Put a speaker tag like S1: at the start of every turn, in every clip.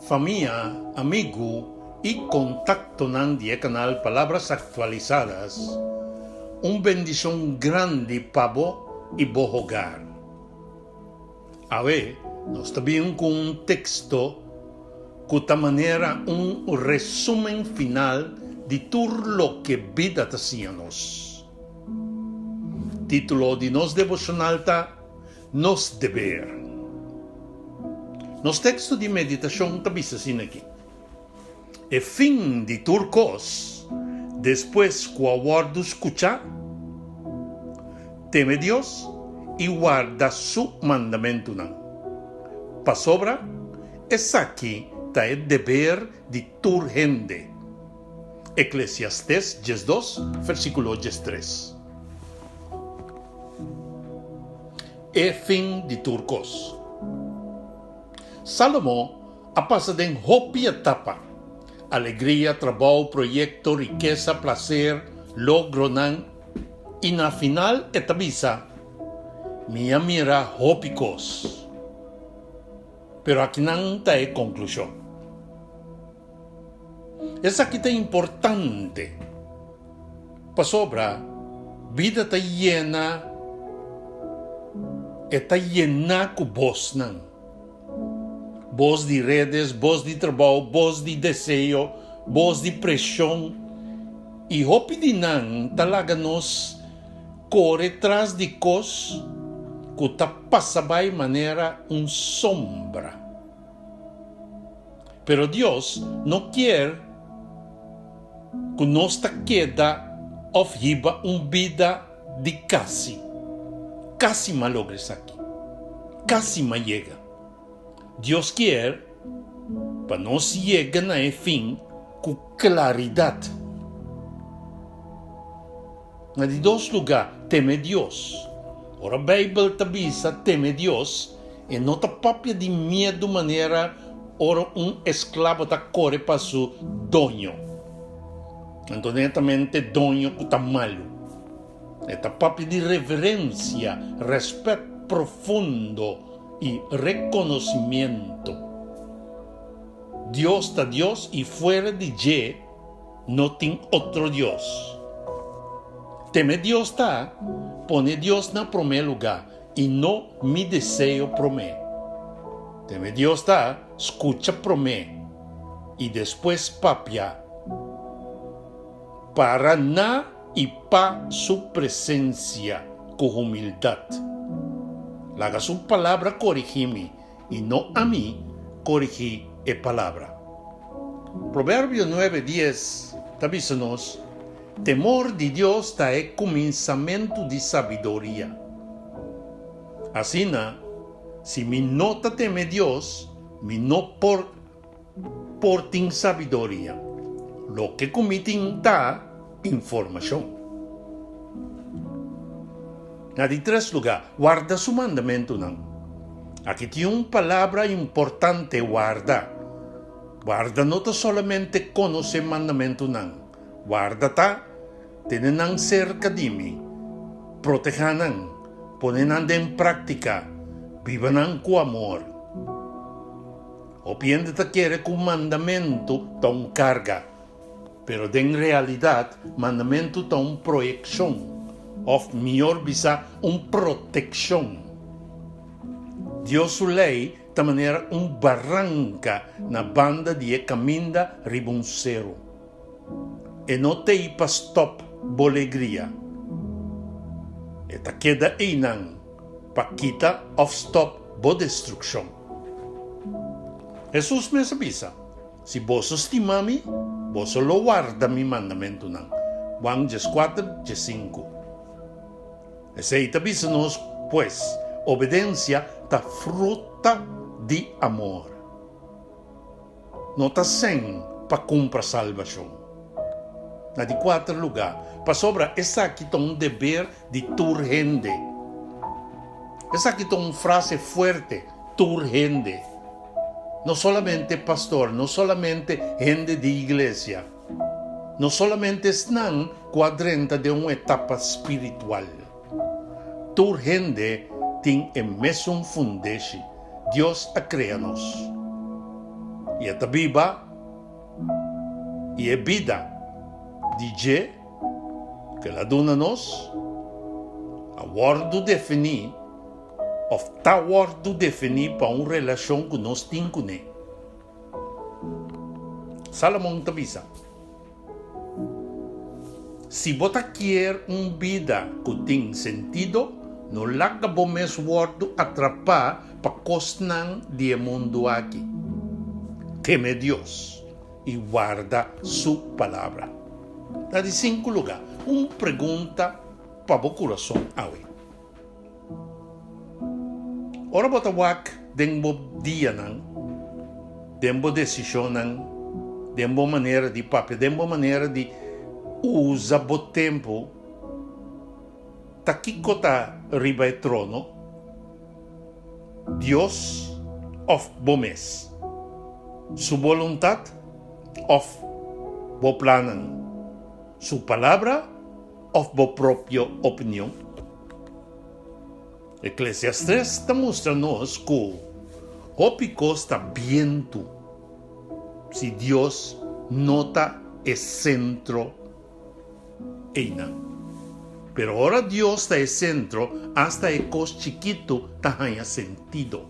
S1: Famia, amigu i kontaktonan di e kanal Palabras Actualizadas, un bendishon grandi pa bo i bo hogar. Awe nos ta bin ku un teksto ku ta manera un resumen final di tur loke bida ta siña nos. Título di nos devoshonal ta Nos deber. Nos teksto di meditashon ta bisa asina aki, E fin di tur kos, despues ku a wòrdu skuchá, teme Dios i warda su mandamentunan, pasobra esaki ta e deber di tur hende. Eklesiastes 12, versíkulo 13. E fin di tur kos. Salomo a pasa den hopi etapa, alegria, trabou, proyekto, rikesa, plaser, logronan, i na final e ta bisa, Mi a mira hopi kos. Pero akinan ta e konklushon. Esaki ta importante pasobra bida ta yena, e ta yená ku bosnan. Bos di redes, bos di trabou, bos di deseo, bos di preshon i hopi di nan ta laga nos kore tras di kos ku ta pasa bai manera un sombra. Pero Dios no kier ku nos ta keda òf hiba un bida di kasi. Kasi m'a logra esaki. Kasi m'a yega. Dios kier pa nos yega na e fin ku klaridat. Na di dos lugá, teme Dios. Ora Beibel ta bisa teme Dios, e no ta papia di miedu manera ora un esklabo ta kore pa su doño. Anto netamente doño ku ta malu. E ta papia di reverensia, rèspèt profundo i rekonosimiento. Dios ta Dios i fuera di dje No tin otro Dios. Teme Dios ta pone Dios na promé lugá i no mi deseo promé. Teme Dios ta skucha promé i despues papia. Para na i pa su presensia ku humildat. Laga su palabra korigí mi i no ami korigí e palabra. Proverbio nuebe dies ta bisa nos, Temor di Dios ta e kuminsamentu di sabiduria. Asina, si mi no ta teme Dios, mi no por por tin sabiduria. Loke ku mi tin ta informashon. Na di tres lugá, warda su mandamentunan. Aki tin un palabra importante, warda. Warda no ta solamente konosé mandamentunan. Warda ta tene nan serka di mi, protehá nan, pone nan den práktika, biba nan ku amor. Hopi hende ta kere ku mandamentu ta un karga, pero den realidat mandamentu ta un proyekshon, òf mihor bisa un protekshon. Dios su lei ta manera un baranka na banda di e kaminda riba un seru. E no t'ei pa stòp bo legria. E ta keda einan pa kita òf stòp bo destrukshon. Hesus mes a bisa, Si boso stima mi, boso lo warda mi mandamentunan. Juan dieskuater, diesinku. Esei ta bisa nos, pues, obedensia ta fruta di amor. No ta sen pa kumpra salbashon. Na di kuater lugá, pasobra esaki ta un deber di tur hende. Esaki ta un frase fuerte, tur hende. No solamente pastor, no solamente hende di iglesia, no solamente esnan ku a drenta den un etapa spiritual. Tur hende tin e mesun fundeshi, Dios a krea nos. I e ta biba, i e bida di dje ku el a duna nos a wòrdu definí òf ta wòrdu definí pa un relashon ku nos tin kuné. Salomon ta bisa, Si bo ta kier un bida ku tin sentido, no laga bo mes wòrdu atrapá pa kosnan di e mundu aki. Teme Dios i warda su palabra. Na di sinku lugá, un pregunta pa bo kurason awe. Ora bo ta wak den bo dianan, den bo desishonnan, den bo manera di papia, den bo manera di usa bo tempu, ta kiko ta riba e trono? Dios òf bo mes? Su boluntat òf bo plannan? Su palabra òf bo propio opinion? Eklesiastes ta mustra nos ku hopi kos ta bientu si Dios no ta e sentro einan. Pero ora Dios ta e sentro, asta e kos chikitu ta haña sentido.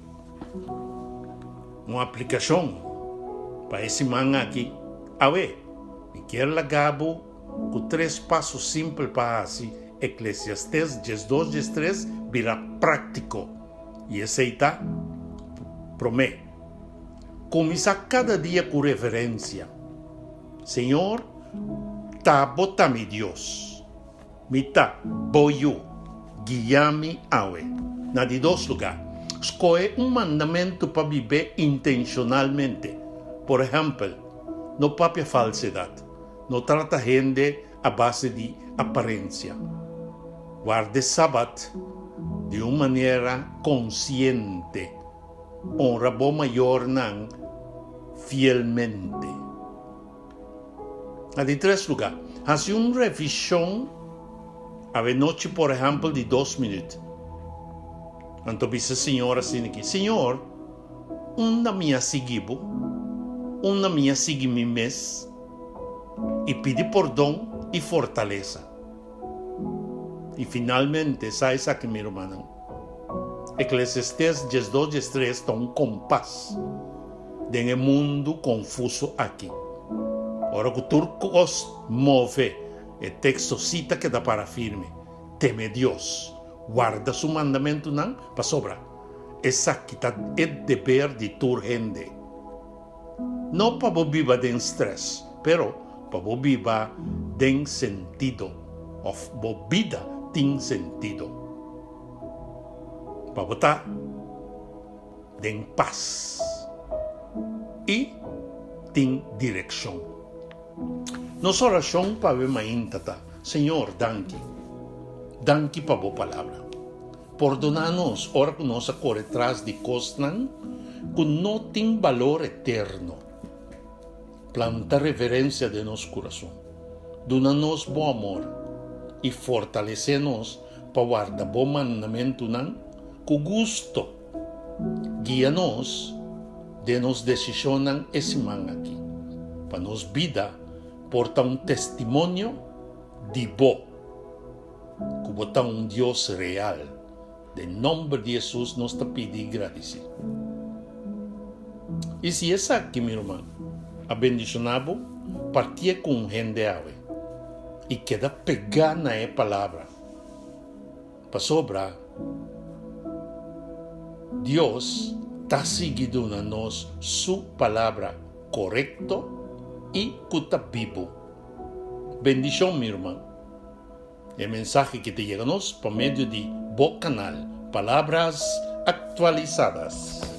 S1: Un aplikashon pa e siman aki, Awe, mi kier laga bo Ku tres paso simpel pa hasi Eklesiastes 12 13 bira práktiko, i esei ta, Promé, kuminsá kada dia ku reverensia. Señor, ta bo ta mi Dios. Mi ta bo yu. Guia mi awe. Na di dos lugá, skohe un mandamentu pa bib'é intenshonalmente. Por ehèmpel, no papia falsedat. No trata hende a base di aparensia. Warda e Sabat di un manera konsiente. Honra bo mayornan fielmente. Na di tres lugá, hasi un revishon awenochi, por ehèmpel di dos minüt. Anto bisa Señor asin'aki, Señor, Unda mi a sigui bo? Unda mi a sigui mi mes? I pidi pordon i fortalesa. I finalmente, sa esaki mi rumannan, Eklesiastes 12 13 ta un kompas den e mundu konfuso aki. Ora ku tur kos move, e teksto sí ta keda para firme, Teme Dios, warda su mandamentunan, pasobra Esaki ta e deber di tur hende. No pa bo biba den stress, pero pa bo biba den sentido, of bo bida tin sentido. Pa bo ta den pas i tin direkshon. Nos orashon pa awe mainta ta, Señor, danki. Danki pa bo palabra. Pordoná nos ora ku nos a kore tras di kosnan ku no tin balor eterno. Planta reverensia den nos kurason. Duna nos bo amor i fortalesé nos pa warda bo mandamentunan ku gusto. Guia nos den nos desishonnan e siman aki, pa nos bida por ta un testimonio di bo. Ku bo ta un Dios real. Den nomber di Hesus nos ta pidi i gradisí. I si esaki, mi ruman, a bendishoná bo, partié ku un hende awe i keda pegá na e palabra, pasobra Dios ta sigui duna nos su palabra korekto i ku ta bibu. Bendishon, mi ruman. E mensahe ki ta yega nos pa medio di bo kanal Palabras Actualizadas.